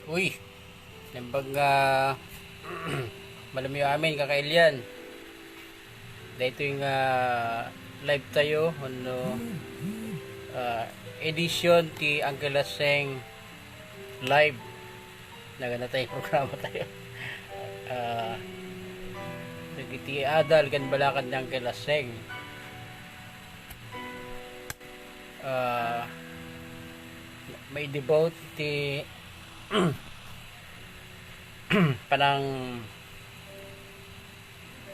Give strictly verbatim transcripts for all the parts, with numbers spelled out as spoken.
Uy, naimbag nga malamyo amin, kakailian. Daytoy nga live tayo, wenno, ah, edition ti Uncle Aseng Live. Nagana tayo programa tayo. Ah, dagiti adal ken balakad ni Uncle Aseng. Ah, may devote ti panang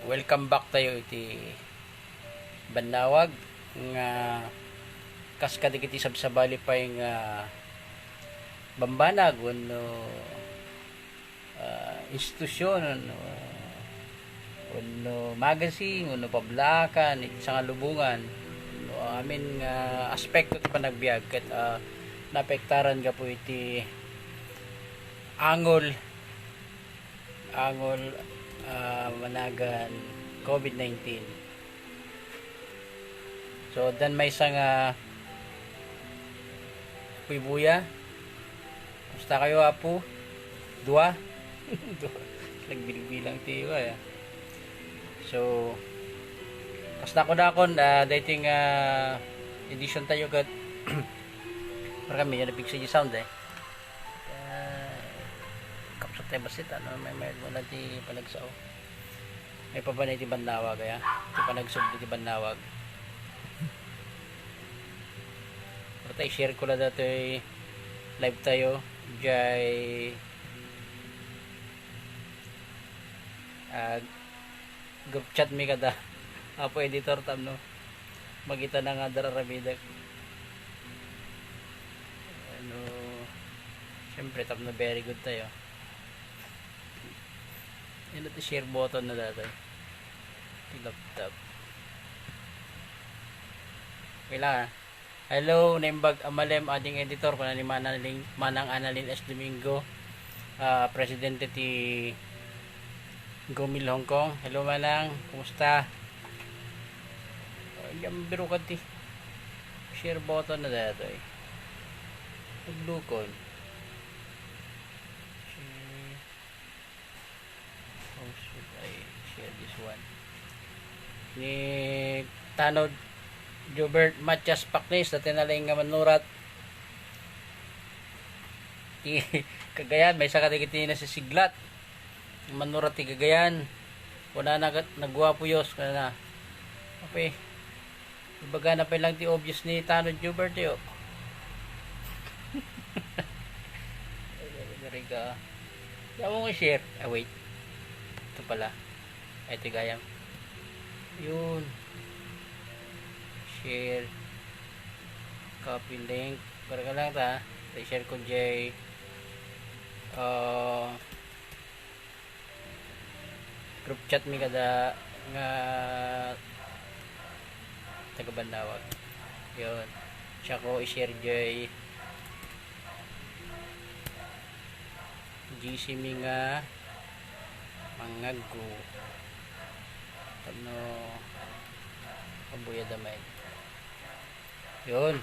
welcome back tayo iti bannawag nga kas kadagiti sabsabali pay nga bambanag wenno, ah, institusyon wenno, wenno magazine wenno pablaakan iti sangalubongan wenno amin nga aspekto ti panagbiag ket, ah, naapektaran gapu iti angol angol, ah, managan covid nineteen. So, addan maysa nga Apo Ibuya. Kumusta kayo, Apo? Dua? Dua. Nagbilbilang ti iba, eh. So, kas dakon-dakon, ah, dating, ah, edition tayo ket para kami, yung nabigsa di sound, eh. Ah, kapsat tayo basit, ano, may, may wala ti panagsao. May papanay ti bannawag, aya? Ti panagsubli ti bannawag. Pero tayo, share ko lang datoy live tayo. Jay, ah, group chat mi kada Apo Editor tapno makita na nga dara aramidek. Ano, siyempre, tapno very good tayo. Ano ti share button na dati? Ti laptop. Wala. Hello, naimbag a malem, ading editor, kuna ni Manang, Manang Annalyn S. Domingo, ah, presidente ti Gumil Hong Kong. Hello, Manang. Kumusta? Oh, diyan biro ka ti share button na datoy. Naglukon. Share. How should I share this one? Ni Tanod Jobert Matias Paknis, dati na lang nga manurat. Ti Cagayan, maysa kadagiti nasisiglat. Manurat ti Cagayan. Kuna na kat-, nagwapo yos, kuna na. Okay. Ibagana pay lang ti obvious ni Tanod Jobert, yo. Dari ka. Yawa mo share. Ah, wait. Ito pala. Ay, ito gayam. Yun. Share. Copy link. Para ka lang ta. I-share ko, Jay. Ah, group chat mi kada nga taga Bannawag. Yun. Siya ko i-share, Jay. G C mi nga mangaggo. Tapno abuya damay. Yun.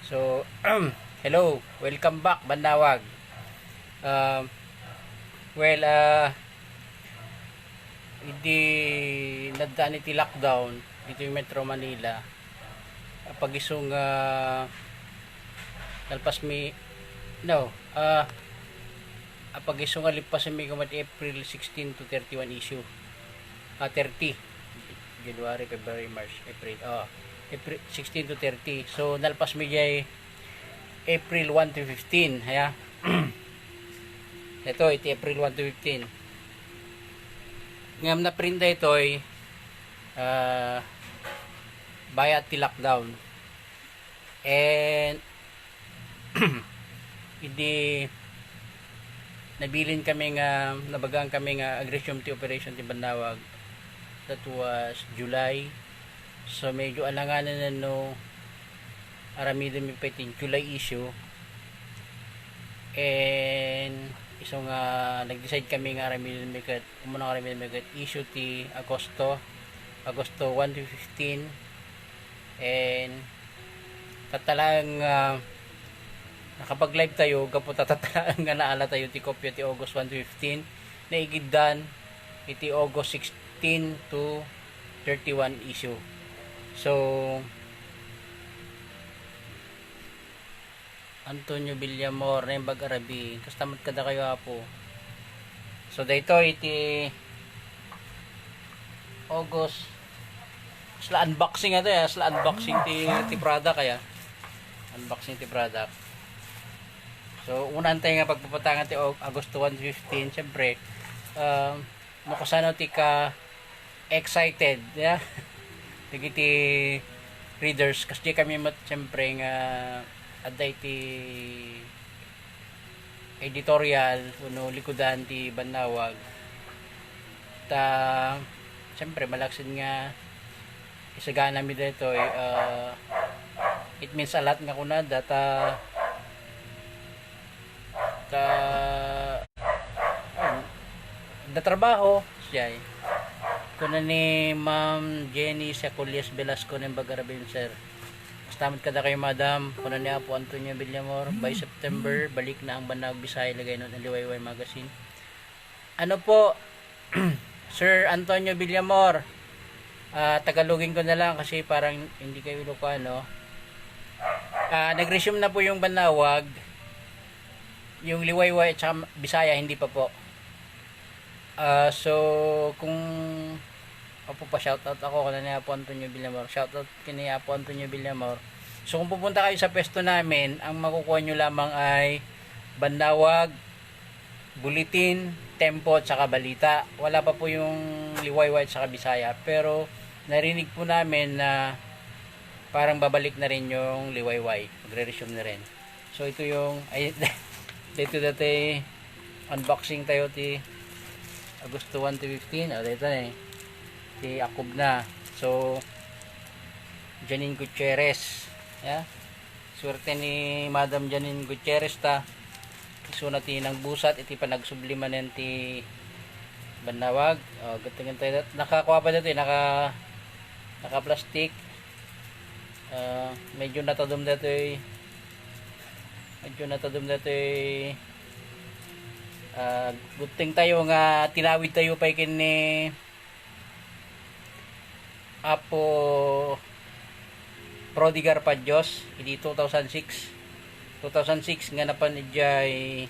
So, hello. Welcome back, Bannawag. Um, well, ah, idi naddaan iti lockdown ditoy Metro Manila, apag-isu nga nalpas mi, no, ah, apag-isu nga lipas mi kumat April sixteen to thirty-one issue. Ah, thirty. January, February, March, April. Oh, April sixteen to thirty. So, nalpas mi jay April one to fifteen, ya. Ito, iti April one to fifteen. Ngem naprinda itoy, ah, bayat ti lockdown. And idi nabilin kami nga, nabagaan kami nga ag-resume ti operation ti Bannawag, that was July. So, medyo alanganan no aramiden mi pa iti July issue. And isu nga nag-decide kami nga aramiden mi ket, umuna nga aramiden mi ket issue ti Agosto, Agosto one to fifteen. And tatta laeng, ah, Nakapag-live tayo, gapu ta tatalaan nga naala tayo ti kopya ti August one to fifteen, naigiddan iti August sixteen to thirty-one issue. So, Antonio Villamor, Naimbag a Rabii, kasta met kadakayo, Apo. So, daytoy iti August, sla unboxing ato ya, sla unboxing ti, ti product aya. Unboxing ti product. So, unaan tayo nga pagpapatangan ti Au-, Agosto one fifteen, siyempre, um, no kasano ti ka excited, ya. Dagiti readers, kasdi kami met, siyempre, nga adda iti editorial wenno likudan ti bannawag. Ta, siyempre, malaksid nga isagana mi daytoy, ah, it means a lot nga kunada ta, ta, ah, da trabaho, siyay. Kuna ni Ma'am Jenny Saculias Velasco, Naimbag a Rabii, sir. Kasta met kadakayo, madam, kuna ni Apo Antonio Villamor, by September, balik na ang Bannawag Bisaya, lagaynon a Liwayway Magazine. Ano po, Sir Antonio Villamor, ah, Tagalogin ko na lang kasi parang hindi kayo Ilocano. Ah, nag-resume na po yung Bannawag, yung Liwayway at saka Bisaya, hindi pa po. Ah, so, kung, opo, pa-shoutout ako, kuna ni Apo Antonio Villamor. Shoutout kini Apo Antonio Villamor. So, kung pupunta kayo sa pwesto namin, ang makukuha nyo lamang ay Bannawag, Bulletin, Tempo, at saka Balita. Wala pa po yung Liwayway at saka Bisaya. Pero, narinig po namin na parang babalik na rin yung Liwayway. Magre-resume na rin. So, ito yung, ay, dito dati, unboxing tayo ti Agosto one to fifteen. O, dito na eh. Ti Akob na. So, Janine Gutierrez. Ya. Swerte ni Madam Janine Gutierrez ta. Isuna ti nangbusat iti panagsubli manen ti Bannawag. O, guttengen tayo. Nakakuha pa dito eh. Naka, naka-plastic. Ah, medyo natadum dito eh. Medyo natadum dito eh. Ah, gutting tayo nga tinawid tayo pa ikin ni Apo Prodigar Padios, idi two thousand six. Two thousand six nga napan idiay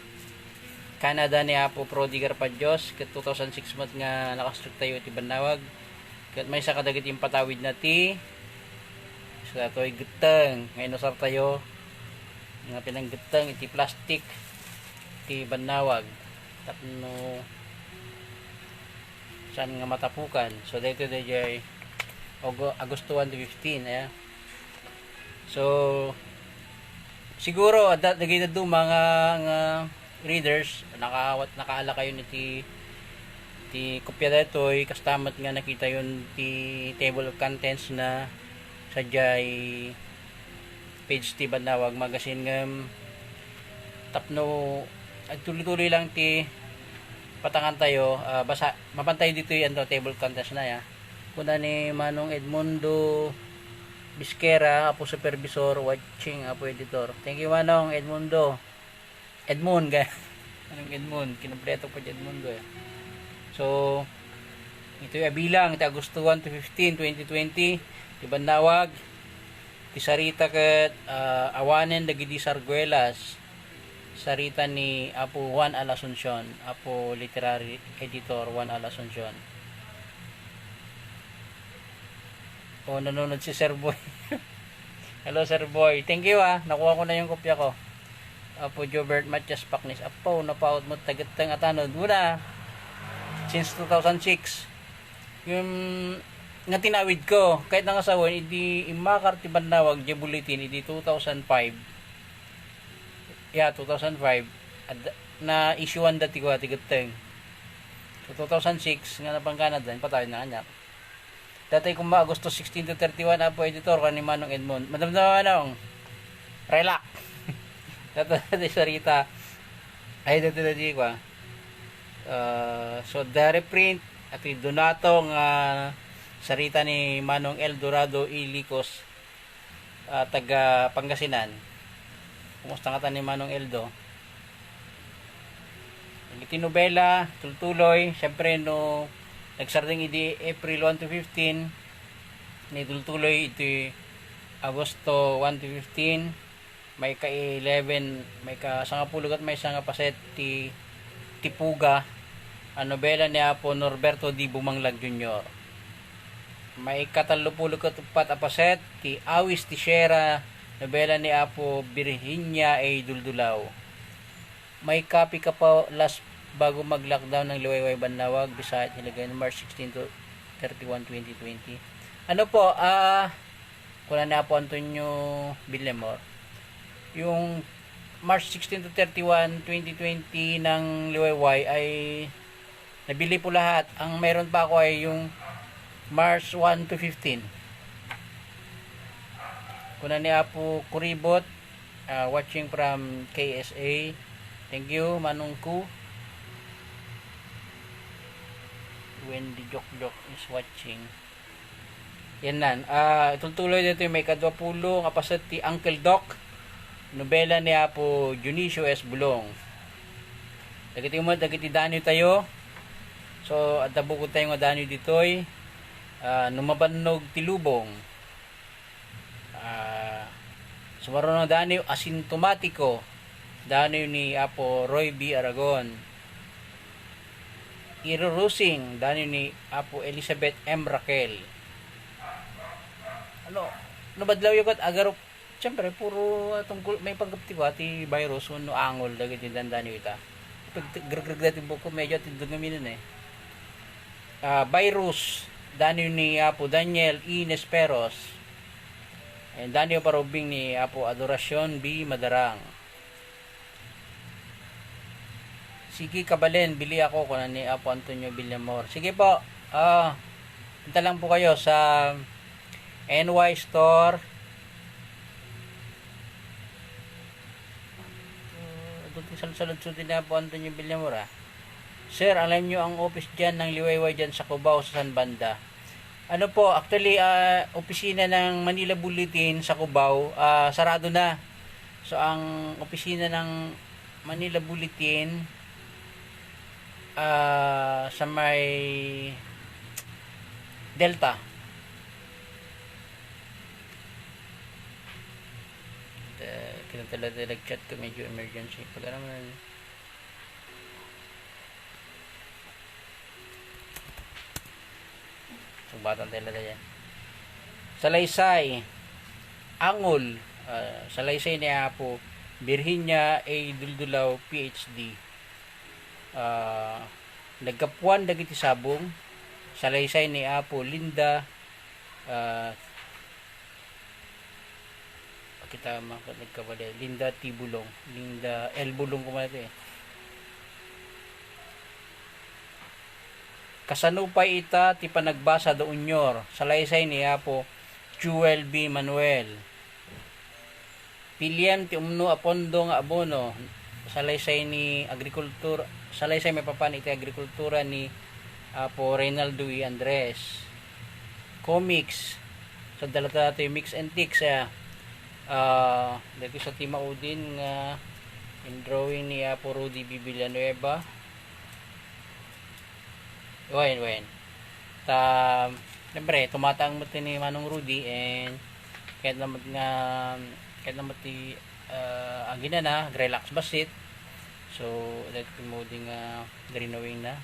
Canada ni Apo Prodigar Padios, ket two thousand six met nga nakastrek tayo iti Bannawag. Ket maysa kadagiti impatawid na ti, so, atoy getteng nga inusar tayo, nga pinanggetteng iti plastic ti Bannawag tapno saan nga matapukan. So, daytoy dayjay Ago-, Agosto one to fifteen, eh. So, siguro, adda, dagiti dadduma nga, nga readers, nakaawat, nakaala kayo iti, ti kopya daytoy, kasta met nga nakitayon ti table of contents na sadiay page ti Bannawag Magazine ngem tapno agtuloy-tuloy lang ti patangan tayo, ah, basa, mapan tayo ditoy, ano, table contents na ya. Kuna ni Manong Edmundo Bisquera, Apo Supervisor, watching, Apo Editor. Thank you, Manong Edmundo. Edmund, ga-, Manong Edmund, kinompleto pa di Edmundo, eh. So, itoy a bilang, iti Agosto one to fifteen, twenty twenty, ti Bannawag, ti sarita ket, ah, awanen dagiti sarguelas. Sarita ni Apo Juan Al Asuncion, Apo Literary Editor Juan Al Asuncion. O, nanonood si Sir Boy. Hello, Sir Boy. Thank you, ah. Nakuha ko na yung kopya ko. Apo Jobert Matias Paknis. Apo, napaut mo tagetteng a tanod. Una, since two thousand six, yung nga tinawid ko, kahit nangasawan, idi imakar ti Bannawag, di bulletin, idi two thousand five. Ya, two thousand five, ad-, na-issuean dati ko, ti getteng. So, two thousand six, nga napangganad, patawid na kanya. Dati kung mga Agosto sixteen to thirty-one, Apo Editor, kan ni Manong Edmond. Madam na Manong, relax. Dati, dati sarita. Ay, dati, dati ko, ah. Ah, so, the reprint, at Donato nga sarita ni Manong El Dorado Ilicos, ah, taga Pangasinan. Kumusta ngata ni Manong Eldo? Iti nobela, tultuloy, siyempre no nagsardeng idi April one to fifteen, ni tultuloy iti Agosto one to fifteen, may ka eleven, may ka sangapulo ket maysa nga paset ti, ti Puga a nobela ni Apo Norberto D. Bumanglag Junior. May katallopulo ket uppat a paset ti Awis ti Sierra, nobela ni Apo Virginia A. Duldulaw. May kapi ka pa last bago mag-lockdown ng Liwayway Banlawag, Bisayat, Hiligaynon, March sixteen to thirty-one, twenty twenty. Ano po, ah, kuna ni Apo Antonio Villamor, yung March sixteen to thirty-one, twenty twenty ng Liwayway ay nabili po lahat. Ang meron pa ako ay yung March one to fifteen. Kuna ni Apo Kuribot, ah, watching from K S A. Thank you, Manong Ku. Wendy Jokjok is watching. Yan nan. Ah, itultuloy dito yung may kadwa pulo nga paset ti Uncle Doc. Nobela ni Apo Dionisio S. Bulong. Dagiti mo, dagiti daniw tayo. So, adda bukod tayo nga daniw ditoy. Ah, no mabannog ti lubong. Ah, sumaruno daniw asintomatiko. Daniw ni Apo Roy B. Aragon. Irurusing, daniw ni Apo Elizabeth M. Raquel. Ano, no badlaw yung kat agarup, siyempre, puro, ah, tungkol, may pagkaptiwa, ti virus, no angol, dagiti dandaniw ita. Pag gregreg dati buko, medyo atindog kami nun eh. Ah, virus, daniw ni Apo Daniel E. Nesperos. And daniw parubing ni Apo Adoracion B. Madarang. Sige, kabalen, bili ako, kuna ni Apo Antonio Villamor. Sige po, ah, punta lang po kayo sa N Y Store. Uh, adun ti salsaludsod ni Apo Antonio Villamor, ah. Sir, alam nyo ang office dyan ng Liwayway dyan sa Cubao, sa San Banda? Ano po, actually, ah, opisina ng Manila Bulletin sa Cubao, ah, sarado na. So, ang opisina ng Manila Bulletin, ah, sa may Delta. Eh, kita talaga nag-chat ko, medyo emergency. Pag ano man, Sumbatan tayo na yan. Salaysay. Angol. Ah, salaysay ni Apo Virginia A. Duldulaw, P H D. Ah, naggapuan dagiti sabong. Salaysay ni Apo Linda. Ah, Kita maka-, nagkabali. Linda T. Bulong. Linda L. Bulong ko man ito eh. Kasano pay ita ti panagbasa da Unyor? Salaysay ni Apo Jewel B. Manuel. Piliem ti umno a pondo nga abono. Salaysay ni agrikultur-, salaysay maipapan iti agrikultura ni Apo Reynaldo E. Andres. Comics. So, dala ta ti Mix and Tix, ah, ah, dagiti sa ti maudin nga in drawing ni Apo Rudy B. Villanueva. Wen, wen. Ta, siyempre, tumatang mo ti ni Manong Rudy and kahit naman nga, kahit naman ti, ah, agina na, relax basit. So, let mo di nga drawing na.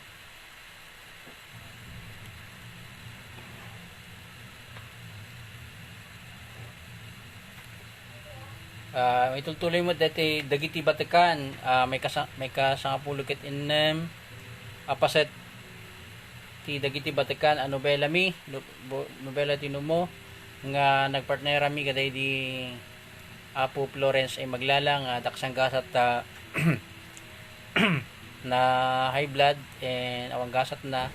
Ah, itultuloy mo dati dagiti batekan, ah, may kasa-, may kasangapulo ket innem a paset ti dagiti batekan a nobela mi, no-, bo-, nobela ti Numo, nga nagpartner mi kadaydi Apo Florence ay Maglala nga daksang gasat ta na high blood and awan gasat na.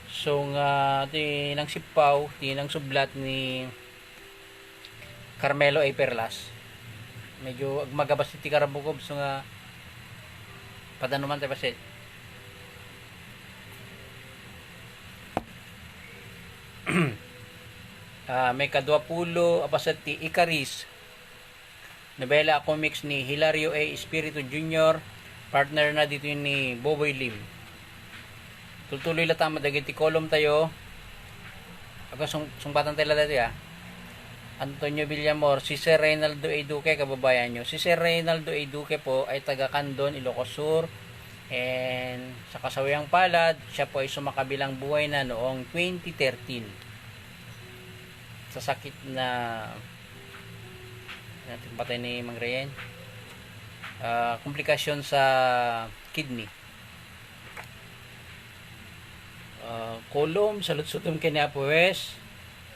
So nga ti nangsippaw, ti nangsublat ni Carmelo A. Perlas. Medyo agmagabas ti karabukob, so nga padanuman tayo pasit. Ah, may kadua pulo a paset ti Icaris. Novela a comics ni Hilario A. Espiritu Junior, partner na ditoy ni Boboy Lim. Tultuloy latta met dagiti column tayo. Aga sung-, sungbatan tayo latta, ah. Antonio Villamor, si Sir Reynaldo A. Duque, kababayan nyo. Si Sir Reynaldo A. Duque po ay taga Candon, Ilocos Sur. And sa kasawiang palad, siya po ay sumaka bilang buhay na noong twenty thirteen. Sa sakit na, na patay ni Mang Ryan. Ah, komplikasyon sa kidney. Ah, Kolom, saludsodom ken ni Apo Huwes.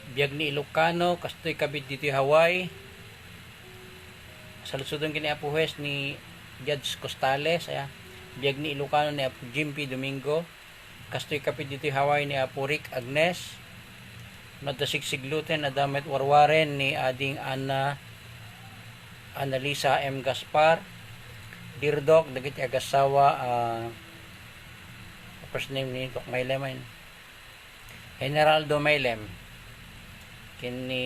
Biag ni Ilocano, kastoy kabit ditoy Hawaii. Saludsodom ken ni Apo Huwes ni Judge Costales, aya. Biag ni Ilocano ni Apo Jim P. Domingo. Kastoy kabit ditoy Hawaii ni Apo Rick Agnes. No adda sigsigloten, adda met warwaren ni Ading Ana, Annalisa M. Gaspar. Dear Doc, dagiti agassawa, ah, first name ni Doc Maylem, ay. General Domaylem ken ni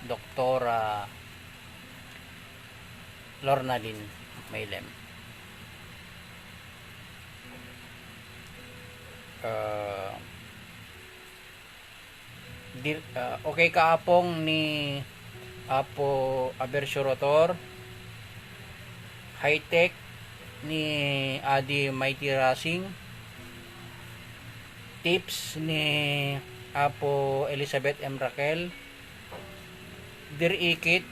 Doktora Lornalyn Maylem. Ah, dir-, ah, okay ka, apong ni Apo Abercio Rotor, High Tech ni Adi Mighty Racing, Tips ni Apo Elizabeth M. Raquel, Dirikit,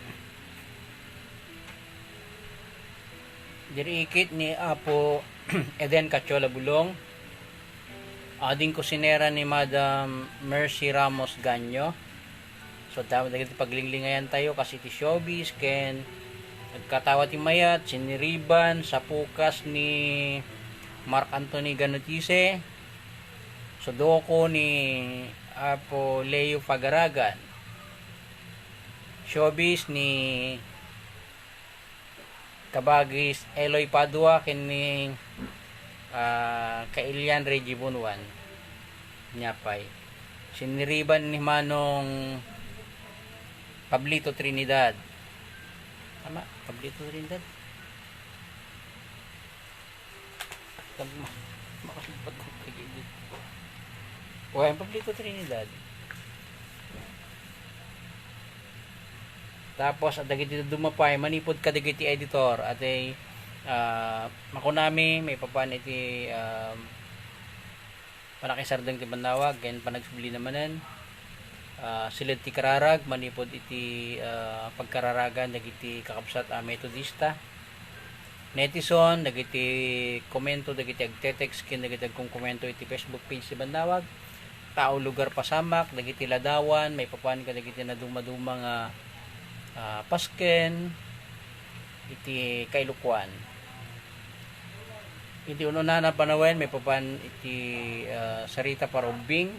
Dirikit ni Apo Eden Cachola Bulong, Ading kusinera ni Madam Mercy Ramos Ganyo. So, damo dagiti paglinglingayan tayo, kas iti showbiz, ken nagkatawa ti mayat, siniriban, sapukas ni Mark Anthony Ganotise, sudoku ni Apo Leo Pagaragan, showbiz ni Kabagis Eloy Padua ken ni, ah, Kailian Reggie Bunuan. Nia pay. Siniriban ni Manong Pablito Trinidad. Tama? Pablito Trinidad? Tama. Makalipat ko kay Gilid. Uy, ang Pablito Trinidad. Tapos, at dagiti dumapay, manipod kadagiti editor, at ay, ah, makunami, maipapan iti, um, panakisardeng ti bannawag, ken panagsubli na manen, ah, siled ti kararag, manipod iti, ah, pagkararagan dagiti kakabsat a Metodista. Netizen, dagiti komento, dagiti agte-text, ken dagiti agkomkomento iti Facebook page ti bannawag. Tao, lugar, pasamak, dagiti ladawan, maipapan kadagiti nadumaduma nga, ah, pasken iti kailukoan. Iti ununana panawen, maipapan iti, ah, sarita para ubbing.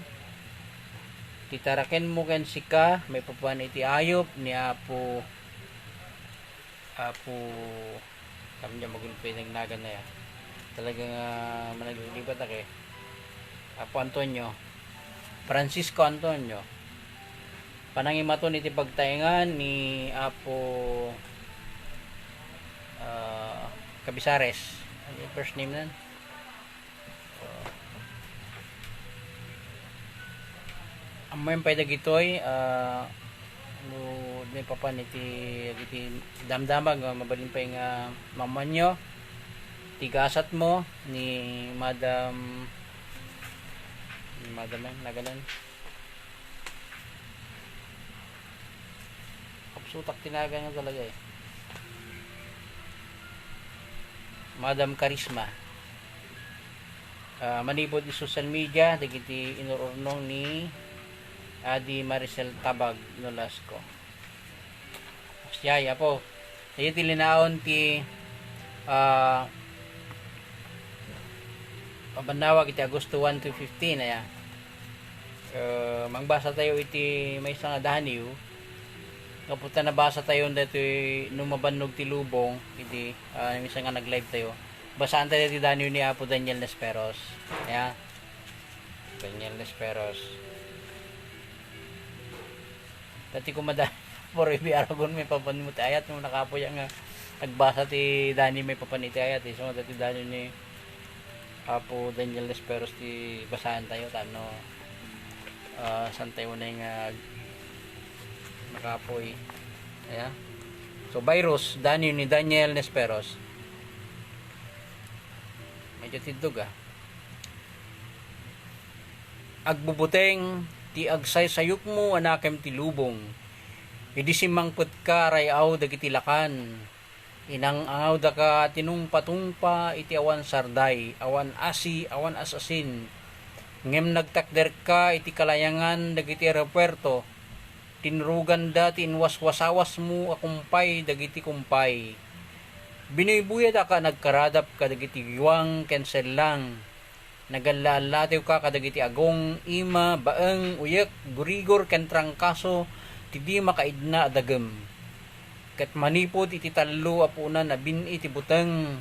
Iti tarakenmo ken sika, maipapan iti ayup ni Apo, Apo Kami dyan magulpi nagnagan na ya. Talaga nga managlibat ak eh. Apo Antonio. Francisco Antonio. Panangimaton iti pagtaengan ni Apo, ah, Cabisares. Ano yung first name nan? Ammoen pay dagitoy, ah, no, maipapan iti, iti damdamag nga mabalin pay nga maammoanyo. Ti gasatmo ni Madam, ni Madam, eh, naganan. Kapsutak tinagan nga talaga eh. Madam Karisma. Ah, manipod iti social media, dagiti inur-urnong ni Adi Maricel Tabag Nolasco. Siya, apo. Dagiti linaon ti, ah, pabannawag iti Agosto one to fifteen, aya. Eh, mangbasa tayo iti maysa nga daniw. Gapu ta nabasa tayo daytoy no mabannog ti lubong, iti, ah, minsan nga nag-live tayo. Basaan tayo iti daniw ni Apo Daniel Nesperos. Ayan. Daniel Nesperos. Dati kumada. Forever Aragon, maipapan mo ti ayat, no, nakapoy nga nagbasa ti Dani, maipapan iti ayat, eh. So, dati Dani ni Apo Daniel Nesperos ti basahan tayo, tano, ah, saan tayo na yung, ah, nakapoy. Ayan. So, virus, Dani ni Daniel Nesperos. Medyo tiddog, ah. Agbubuteng ti agsaysayupmo a nakem ti lubong. Idi simmangpetka, ray-aw dagiti lakan. Inang-angawdaka tinungpa-tungpa iti awan sarday, awan asi, awan as-asin. Ngem nagtakderka iti kalayangan dagiti aeropuerto. Tinruganda ti inwaswasawasmo a kumpay dagiti kumpay. Binuybuyadaka nagkaradap kadagiti yuang ken sellang. Nagalla-allatewka kadagiti agong, ima, baeng, uyek, gurigor, ken trangkaso ti di makaidna a dagem. Ket manipud iti tallo a puonan a bin-i ti buteng,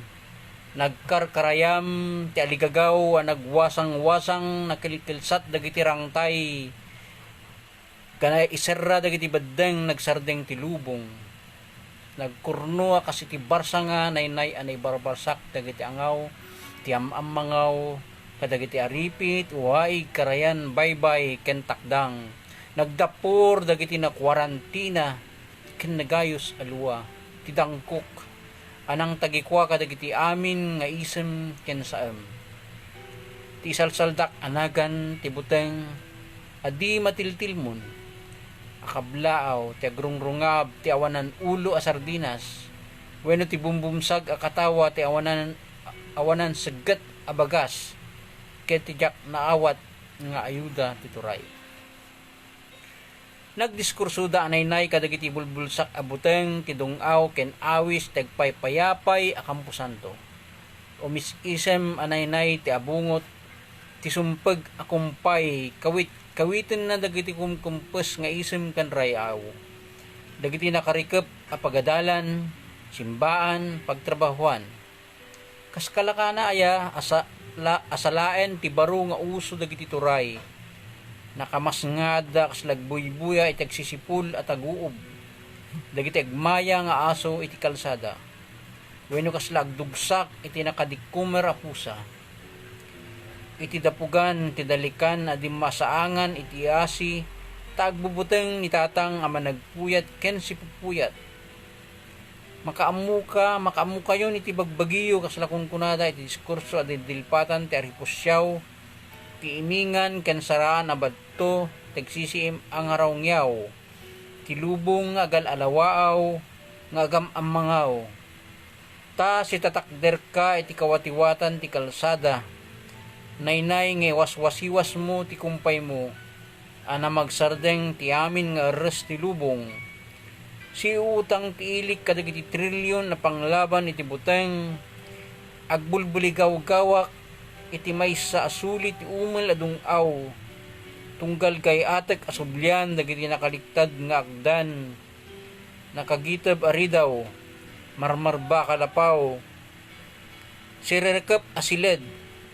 nagkarkarayam ti aligagaw a nagwasangwasang, nakelkelsat dagiti rangtay. Kana iserra dagiti beddeng, nagsardeng ti lubong. Nagkurno a kas iti barsanga, naynay a naibarbarsak dagiti angaw, ti am-ammangaw, kadagiti aripit, waig, karayan, baybay, ken takdang. Nagdappor dagiti nakuarantina ken nagayus a lua ti dangkok a nangtagikua kadagiti amin nga isem ken saem. Ti isalsaldak a nagan ti buteng a di matiltilmon, a kablaaw ti agrugrungab ti awanan ulo a sardinas, wenno ti bumbumsag a katawa ti awanan, awanan segget a bagas, ket ti diak naawat nga ayuda ti turay. Nagdiskursoda a naynay kadagiti bulbulsak a buteng ti dung-aw ken awis ti agpaypayapay a kamposanto. Umis-isem a naynay ti abungot ti sumpeg a kumpay, kawit-kawitenna dagiti kumkumpes nga isem ken ray-aw, dagiti nakarikep a pagadalan, simbaan, pagtrabahuan. Kas kalakana aya a sa-, la-, a salaen ti baro nga uso dagiti turay. Nakamasngada kas lagbuybuya iti agsisipul a taguob dagiti agmaya nga aso iti kalsada, wenno kasla agdugsak iti nakadikkumer a pusa. Iti dapugan ti dalikan a dimmasaangan iti asi, ta agbubuteng ni Tatang a managpuyat ken sipupuyat. Makaammoka, makaammokayon iti bagbagiyo, kasla kunkunada iti diskurso a dildilpatan ti aripusiaw, ti imingan ken saraan a badto, ti agsisiim a ngarawngyaw, ti lubong nga agal-alawaaw, nga agam-ammangaw. Ta sitatakderka iti kawatiwatan ti kalsada, naynay nga iwaswasiwasmo ti kumpaymo, a namagsardeng ti amin nga erres ti lubong. Siutang ti ilik kadagiti trilyon a panglaban iti buteng, agbulbuligawgawak iti maysa a suli ti umel a dung-aw, tunggal gay-atek a sublian dagiti nakaliktad nga agdan, nakagiteb a ridaw, marmarba a kalapaw, sirerekep a siled,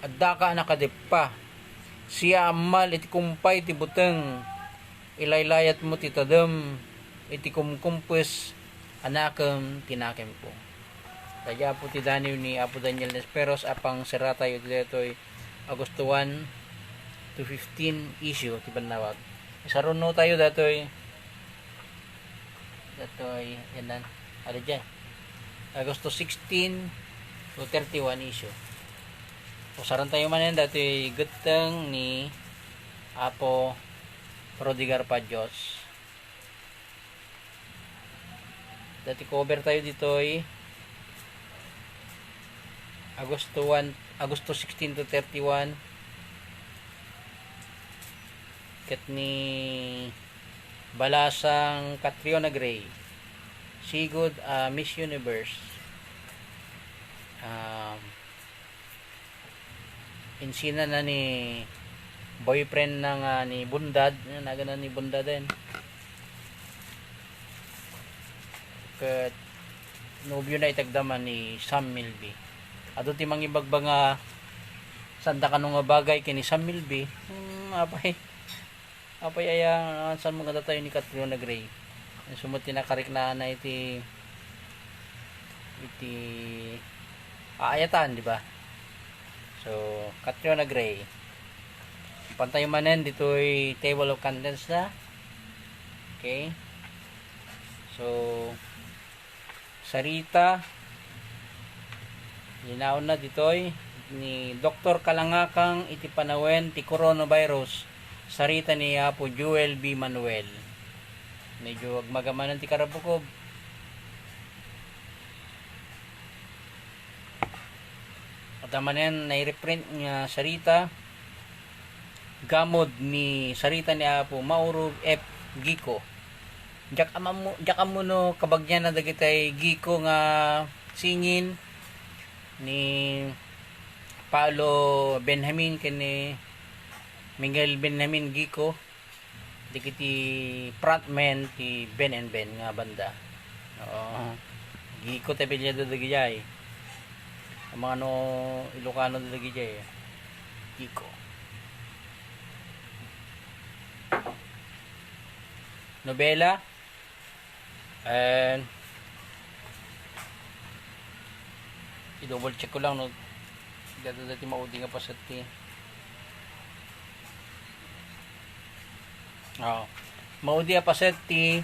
addaka a nakadeppa, siaammal iti kumpay ti buteng, ilaylayatmo ti tadem iti kumkumpes a nakem ti nakemko. Daydi Apo ti Daniel ni Apo Daniel Nesperos a pangserratayo iti daytoy Agosto one to fifteen issue ti bannawag. Isaruno tayo datoy, datoy, yanan, ada dyan. Agosto sixteen to thirty-one issue. Usaran tayo man yan, datoy getteng ni Apo Rodigar Padios. Dati cover tayo ditoy Agosto one, Agosto sixteen to thirty-one. Ket ni Balasang Catriona Gray, sigud a Miss Universe. Um, Insina na ni boyfriend na nga ni Bundad, eh, nagan na ni Bundad din. Ket nobyo na itagdaman ni Sam Milby. Adu ti mangibagba nga sanda kano nga bagay ken ni Sam Milby. Hmm, apay. Apay aya, saan mo nga datayo ni Catriona Gray? Isu met ti nakariknaan iti, iti aayatan, di ba? So, Catriona Gray. Pantayo manen ditoy table of contents na. Okay? So, sarita, linaonna ditoy ni Doktor Kalangakang iti panawen ti coronavirus, sarita ni Apo Joel B. Manuel. Medyo agmagamanan ti karabukob. Adda manen naireprint nga sarita, gamod ni sarita ni Apo Mauro F. Gico. Diak ammo, diak ammo no kabagnianna dagitay Gico nga singin ni Paolo Benjamin ken ni Miguel Benjamin Gico. Dagiti frontman ti Ben and Ben nga banda. Oo. Gico ti apelyido dagijay. Ang mga no Ilocano dagijay. Gico. Nobela. And i-double check ko lang, no? Dati, dati maudi nga paset ti. Oo. Maudi a paset ti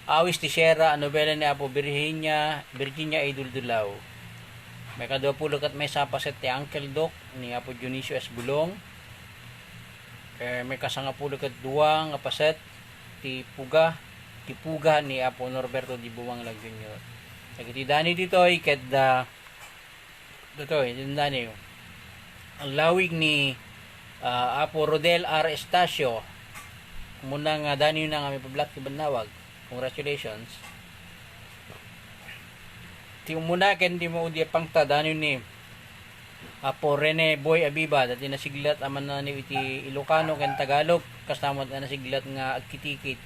Awis ti Sierra a nobela ni Apo Virginia, Virginia A. Duldulaw. Maikadua pulo ket maysa a paset ti Uncle Doc ni Apo Dionisio S. Bulong. Eh, maikasangapulo ket dua nga paset ti Puga, ti Puga ni Apo Norberto D. Bumanlag Junior. Dagiti dani ditoy ket da Datoy, dindaniw. Ang lawig ni, ah, Apo Rodel R. Estacio. Umuna nga daniw na nga may pablak ti bannawag. Congratulations. Ti umuna ken di mo udi pangta daniw ni Apo Rene Boy Abiba, dati nasiglat a mannaniw iti Ilocano ken Tagalog, kastamot nga nasiglat nga agkitikit.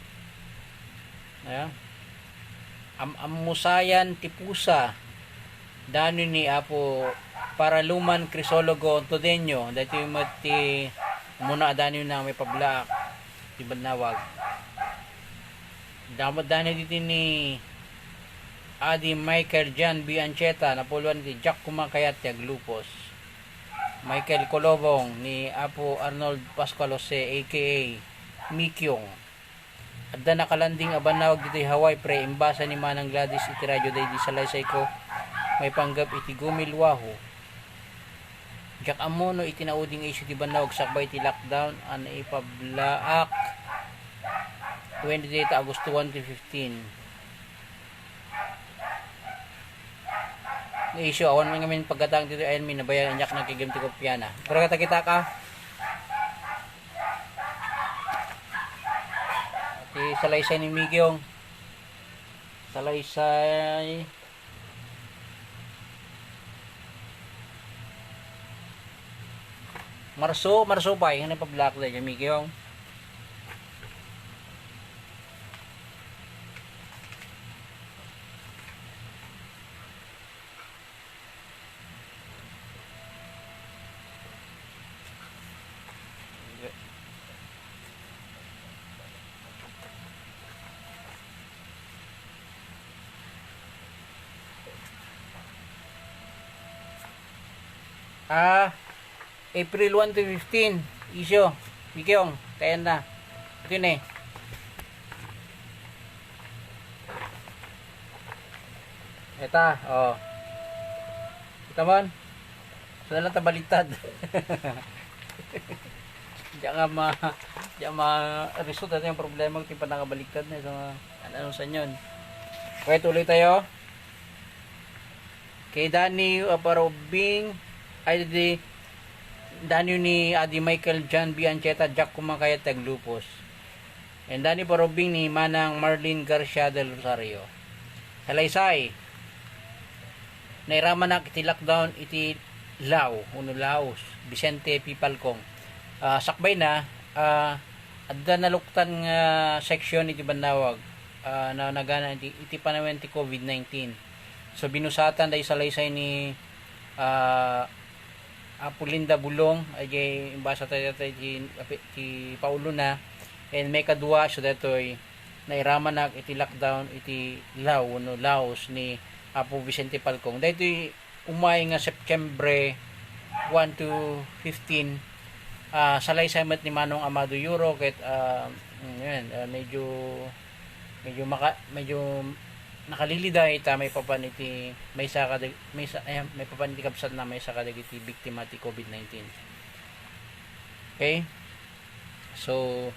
Ayan. Am-ammusayan ti pusa. Dani ni Apo Paraluman Crisologo Ontodeño, daytoy met ti umuna a daniw na may pablaak ti bannawag. Damo dani diti ni Adi Michael John B. Ancheta, napuluan ti Diak Koma Kayat ti Aglupos. Michael Colobong ni Apo Arnold Pascual Jose, A K A Mikyong. Adda nakalanding a bannawag ditoy Hawaii, pre, imbasa ni Manang Gladys iti radyo daydi salaysayko maipanggep iti Gumil, Wahoo. Diak ammo no iti naudi nga issue ti bannawag sakbay iti lockdown a naipablaak wenno dita Agosto one to fifteen. Nga issue, awan man ngamin paggatang ditoy, ayan mi nabayag, inyak nakigim ti kopiana. Pero katakita ka, Ti salaysay ni Mikyong. Salaysay. Marso, Marso pa, yung nagpa-block na dyan, Mikyong. Ah, April one to fifteen, isyo. Mikyong, kayan na. Ito na eh. Eta, oh. Kita man? Sa lang ta baliktad. Diyan nga ma, diyan ma result ito yung problema ti panangabaliktad na sa ano sa inyon. Okay, tuloy tayo. Kay Danny Aparobing, ay di, Danny ni Adi Michael John B. Ancheta, Jack Kumakaya, Taglupos. And Danny Parobing ni Manang Marlene Garcia del Rosario. Salaysay, nairamanak iti lockdown iti Lao, uno Laos, Vicente P. Falcong. Ah, sakbay na, ah, adda naluktan nga section iti bannawag, ah, na nagana iti, iti panawen ti COVID nineteen. So, binusatan da isalaysay ni, ah, Apo Linda Bulong, ay imbasa tayo tayo ti, ti Paulo na, and may kadua, so datoy, nairamanak iti lockdown iti Lao wenno laws ni Apo Vicente Falcon. Daytoy umay nga September one to fifteen, ah, salaysay met ni Manong Amado Yuro ket, ah, mm, yan, ah, medyo, medyo maka-, medyo nakaliliday ta maipapan iti maysa kadag-, maysa, ayan, maipapan iti kabsatna maysa kadagiti biktima ti covid nineteen. Okay? So,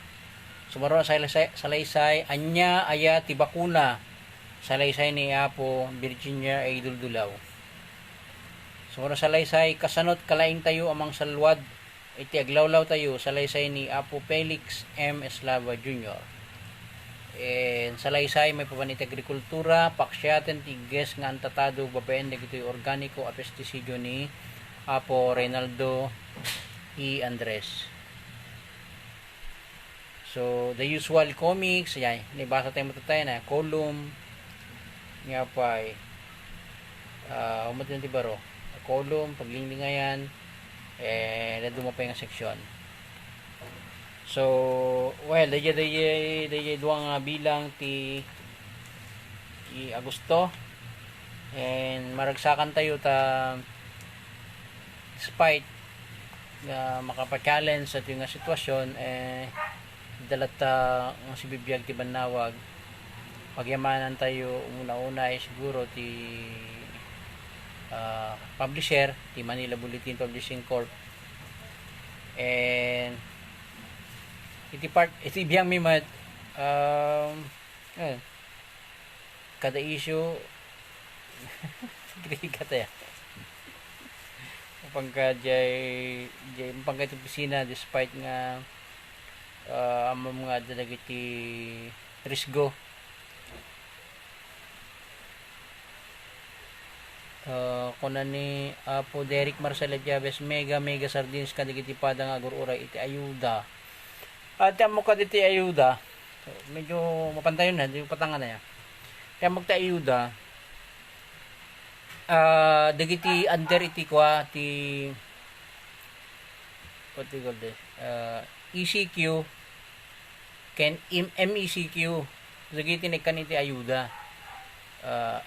sumaro a salaysay, salaysay, ania aya ti bakuna? Salaysay ni Apo Virginia A. Duldulaw. Sumaro a salaysay, kasano't kalaingtayo a mangsalluad iti aglawlawtayo? Salaysay ni Apo Felix M. Eslava Junior. And salaysay maipapan iti agrikultura, paksiaten ti igges nga antatado babaen dagitoy organiko a pestisidio ni Apo Reynaldo E. Andres. So, the usual comics, yay, naibasa tayo matatayan, eh, column, nga pay, ah, umat yun ti baro, column, paglinglingayan, eh, naduma pay nga section. So, well, dayjay, dayjay, dayjay dua nga bilang ti, ti Agosto, and maragsakan tayo ta, despite nga makapa-challenge sa nga sitwasyon, eh, dalatta nga sibibiag ti bannawag, pagyamanan tayo umuna-una ay siguro ti, ah, publisher, ti Manila Bulletin Publishing Corp. And iti part, iti biang mi met, um, eh, kada issue, grigat aya. Mapangka jay, jay, mapangka iti opisina, despite nga, ah, ammom nga adda dagiti risgo. Ah, kuna ni Apo Derek Marcel Etiabes, mega, mega sardines kadagiti pada nga agur-uray iti ayuda. At ammo kaditi ayuda, medyo mapantayon na, di patangan na ya. Kaya magta ayuda, ah, dagiti under iti kwa ti, what do you call this? Ah, E C Q, ken M-, M E C Q, dagiti naikkan iti ayuda. Ah,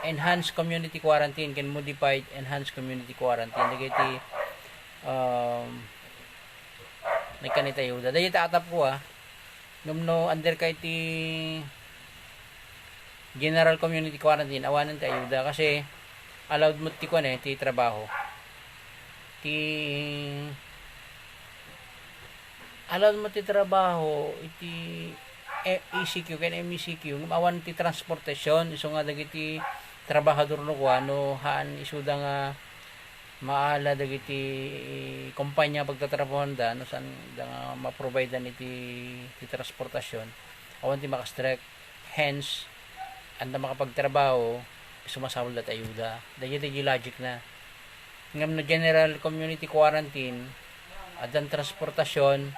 enhanced community quarantine, ken modified enhanced community quarantine. Dagiti, um, naikkan iti ayuda. Dagiti atap ko, ah. Ngem no under ka iti general community quarantine, awanen ti ayuda kasi allowed mo ti kuan, eh, ti trabaho. Ti, allowed mo ti trabaho iti, eh, E C Q ken M E C Q, ngem awan ti transportasyon, isu nga dagiti trabahador no kuan, no haan isuda nga maala dagiti kompanya pagtatrabahoanda, no saan da nga ma-providean iti, iti transportasyon, awan ti maka-strike. Hence, anda makapagtrabaho, sumasaulda ti ayuda. Dagiti, dagiti logic na. Ngem no general community quarantine, addan transportasyon,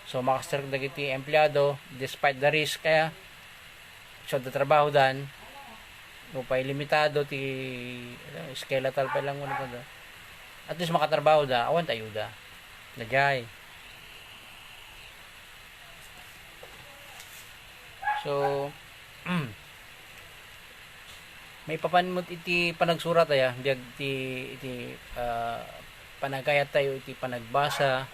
so maka-strike dagiti empleyado, despite the risk, kaya, so, da trabaho dan, no pay limitado ti, ano, skeletal pa lang, ano pa da. At least makatrabaho da, awan ti ayuda. Dayjay. So, maipapan met iti panagsurat aya, biag ti, iti, ah, panagayat tayo iti panagbasa,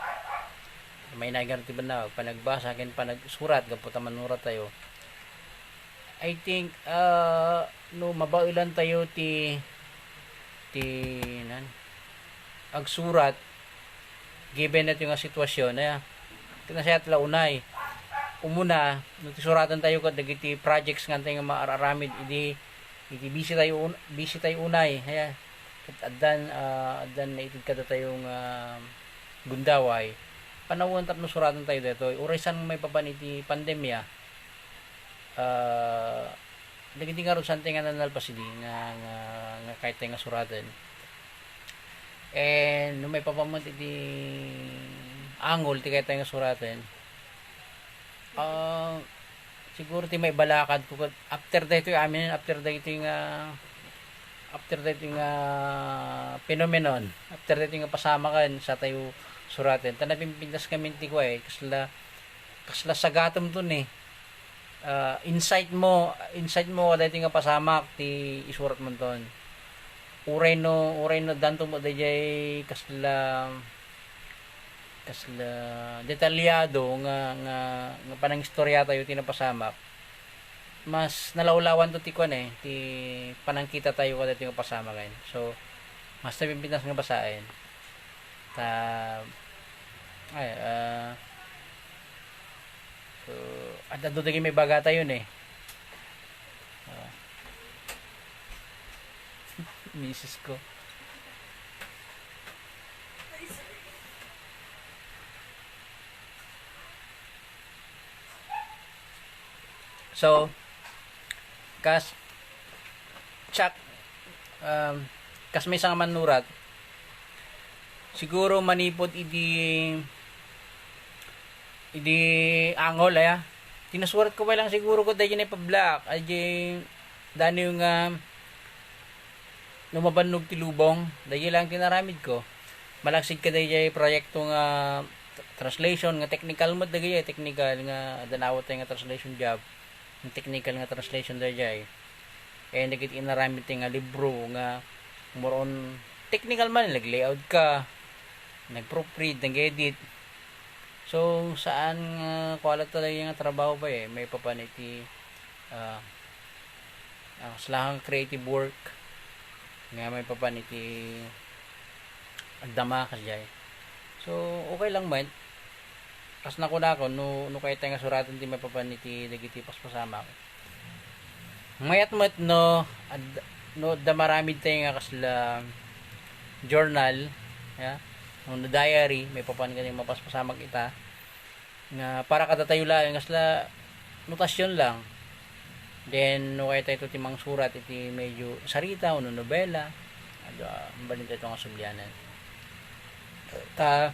mainagan ti bannawag, panagbasa, ken panagsurat, gapu ta manurat tayo. I think, ah, no mabaelan tayo ti, ti, nan, agsurat, given daytoy nga sitwasyon, aya, ti nasayaat la unay. Umuna, no ti suraten tayo ket dagiti projects nga tayo nga maaramid idi, idi busy tayo un-, busy tayo unay, aya, ket addan, ah, addan naited kadatayo nga gundaway, panawen tapno suraten tayo daytoy. Uray saan maipapan iti pandemia, ah, dagiti ngarud saan tayo nga nalpas idi nga, nga, nga kayat tayo nga suraten. And no maipapan met iti angol ti kayat tayo nga suraten, ah, siguro ti maibalakad ko ket after daytoy amin, after daytoy nga, after daytoy nga phenomenon, after daytoy nga pasamakan, sa tayo suraten. Ta napimpintas kami ti kuwa, eh, kasla, kasla sagatom to ni. ah, insight mo, insight mo kadaytoy nga pasamak ti isuratmonton. Uray no, uray no addanto met daydiay kasla, kasla detalyado nga, nga, nga panangistoriatayo ti napasamak, mas nalawlawanto ti kuan, eh, ti panangkitatayo kadaytoy nga pasamak, eh. So, mas napimpintas nga basaen. Ta, ay, ah, so, ad-adu dagiti maibagatayon, eh. Ah. Misis ko. So, kas, Chuck, um, kas maysa nga mannurat, siguro manipud idi, idi angol, aya. Ti nasuratko pay lang siguro ket daydiay naipablaak, daydiay daniw nga no mabannog ti lubong, daydiay lang ti inaramidko. Malaksid kadaydiay proyekto nga t-, translation nga technical met dagiti technical nga adda nawat nga translation job. Nga technical nga translation daydiay. Eh, dagiti inaramid ti nga libro nga more on technical man, nag-layout ka, nag-proofread, nag-edit. So, saan nga kuala talaga nga trabaho ba eh, maipapan iti, ah, ah, kasla nga creative work nga maipapan iti agdama kasdiay. So, okay lang met. Kas nakunakon, no, no kayatay nga suraten ti maipapan iti dagiti paspasamak. Mayat met no, ad-, no adda maramid tayo nga kasla journal, ya, no diary, maipapan kadaydiay mapaspasamak ita. Nga para kadatayo laeng, kasla notasyon lang. Then, no kayatayto ti mangsurat iti medyo sarita wenno nobela, adu, ah, mabalin tayo nga sublianan. Ta,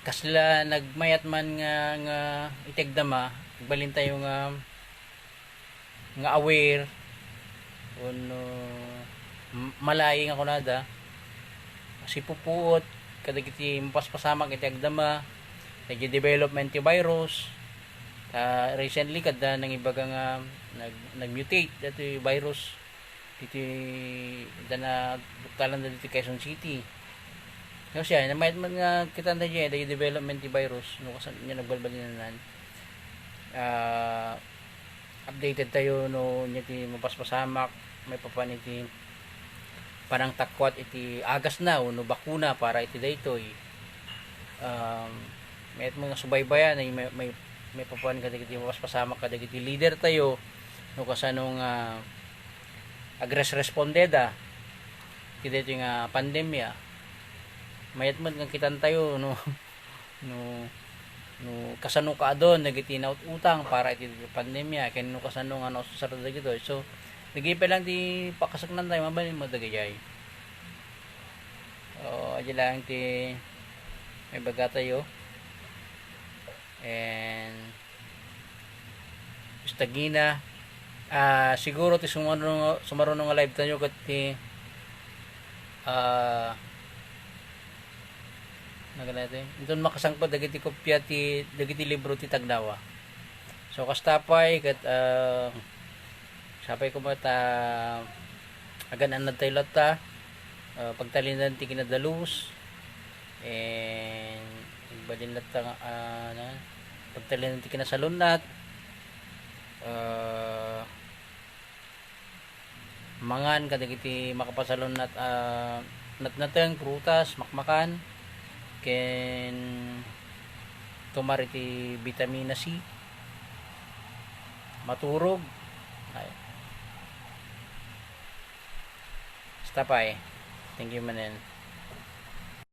kasla nagmayat man nga, nga iti agdama, agbalin tayo nga, nga aware, wenno m-, malaing a kunada, sipupuot kadagiti mapaspasamak iti agdama, dagiti development ti virus. Ta recently, kadda nangibaga nga nag-, nag-mutate datoy virus ditoy, da na, duktalan da ditoy Quezon City. Kasi ay, namayat man nga kita na dyan, dagiti development ti virus, no, kasan nga nagbalbalinanan. Ah, updated tayo no nia ti mapaspasamak, maipapan iti panangtakuat iti agasna wenno bakuna para iti daytoy. Um, mayat met nga subaybayan, ay may, may, maipapan kadagiti mapaspasamak kadagiti leader tayo no kasano nga agresrespondeda iti daytoy nga pandemya. Mayat met nga kitan tayo no no, no kasano kaadun dagiti naut-utang para iti pandemya, ken no kasano nga naususar dagitoy. So, dagiti pay lang ti pakasaknan tayo, mabalin mo dagijay. O, adi lang ti maibaga tayo. And Stagina. Ah, siguro ti sumaruno, sumaruno nga live tayo ket ti, ah, nagana ti, inton makasangpet dagiti kopia ti, dagiti libro ti Tagnawa. So, kasta pay ket, ah, sapay ko met, ah, agan-annad tayo latta, ah, pagtalinaed ti kinadalus, and agbalin latta nga, ah, na, pagtalinaed ti kinasalun-at, ah, mangan kadagiti makapasalun-at a natnateng, prutas, makmakan, ken tumar iti bitamina C. Maturog. Ay. Basta pay. Thank you manen.